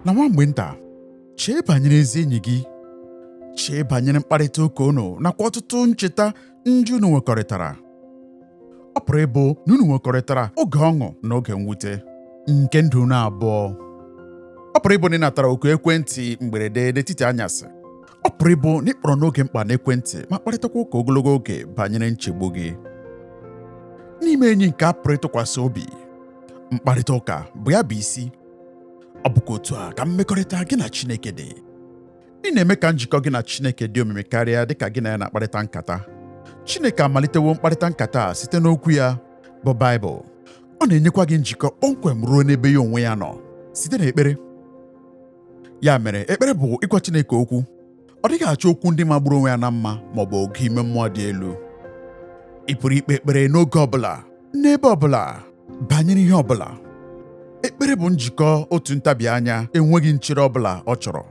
Na nwa mgbe nta, chee banyere ezi enyi gị, chee banyere mkparịta ụka unu nakwa ọtụtụ ncheta ndị unu nwekọrịtara. Ọ pụrụ ịbụ na unu nwekọrịtara oge ọṅụ na oge mwute nke ndụ unu abụọ. Ọ pụrụ ịbụ na ị natara oku ekwentị mgberede n'etiti anyasị. Ọ pụrụ ịbụ na ị kpọrọ n'oge mkpa n'ekwentị ma kparịtakwa ụka ogologo oge banyere nchegbu gị. N'ime enyi nke a pụrụ ịtụkwasị obi, mkparịta ụka bụ ya bụ isi. Ọ bụkwa otu a ka mmekọrịta gị na Chineke dị. Ị na-eme ka njikọ gị na Chineke dị omimi karịa dịka gị na ya na-akparịta nkata. Chineke amalitewo mkparịta nkata a site n'okwu ya bụ Baịbụl. Ọ na-enyekwa gị njikọ kpọmkwem ruo n'ebe ya onwe ya nọ site n'ekpere. Ya mere, ekpere bụ ịgwa Chineke okwu. Ọ dịghị achọ okwu ndị magburu onwe ya na mma ma ọ bụ ogo ime mmụọ dị elu. Ị pụrụ ikpe ekpere n'oge ọ bụla, n'ebe ọ bụla, banyere ihe ọ bụla. Ekpere bụ njikọ otu ntabi anya enweghị nchere ọ bụla ọ chọrọ.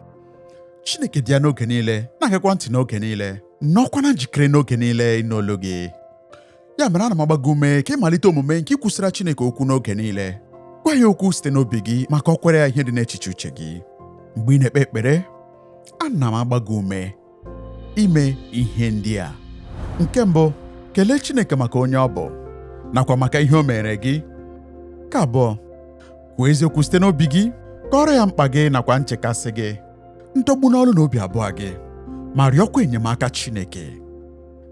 Chineke dị ya n'oge niile, na-agakwa ntị n'oge niile, nọkwa na njikere n'oge niile ịnụ olu gị. Ya mere ana m agba gị ume ka ị malite omume nke ikwusara Chineke okwu n'oge niile. Gwa ya okwu site n'obi gị ma kọkwara ya ihe dị n'echiche uche gị. Mgbe ị na-ekpe ekpere, ana m agba gị ume ime ihe ndị a. Nke mbụ, kelee Chineke maka onye ọ bụ nakwa maka ihe o mere gị. Nke abụọ, kwuo eziokwu site n'obi gị, kọọrọ ya mkpa gị nakwa nchekasị gị, ndọgbu n'ọrụ na obi abụọ gị, ma rịọkwa enyemaka Chineke.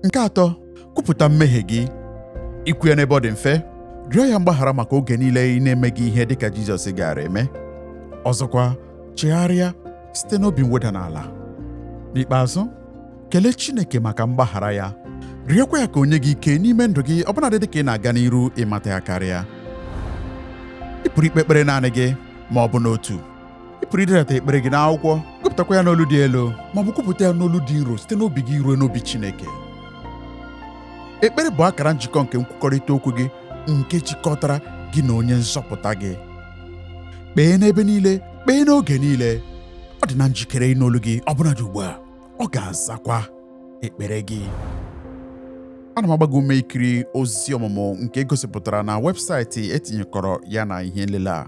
Nke atọ, kwupụta mmehie gị. Ikwu ya n'ebe ọ dị mfe, rịọ ya mgbaghara maka oge niile ị na-emeghị ihe dịka Jizọs gaara eme. Ọzọkwa, chegharịa site n'obi mweda n'ala. N'ikpeazụ, kelee Chineke maka mgbaghara ya. Rịọkwa ya ka o nye gị ike n'ime ndụ gị ọbụnadị dịka ị na-aga n'iru ịmata ya karịa. Ị pụrụ ikpe ekpere naanị gị ma ọ bụ n'otu. Ị pụrụ idedata ekpere gị n'akwụkwọ, gụpụtakwa ya n'olu dị elu ma ọ bụ kwupụta ya n'olu dị nro site n'obi gị ruo n'obi Chineke. Ekpere bụ akara njikọ nke nkwukọrịta okwu gị nke jikọtara gị na onye nzọpụta gị. Kpee n'ebe niile, kpee n'oge niile. Ọ dị na njikere ịnụ olu gị ọbụnadị ugbu a. Ọ ga-azakwa ekpere gị. Ana m agba gị ume ikiri ozi ọmụmụ nke egosipụtara na webụsaịtị etinyekọrọ ya na ihe nlele a.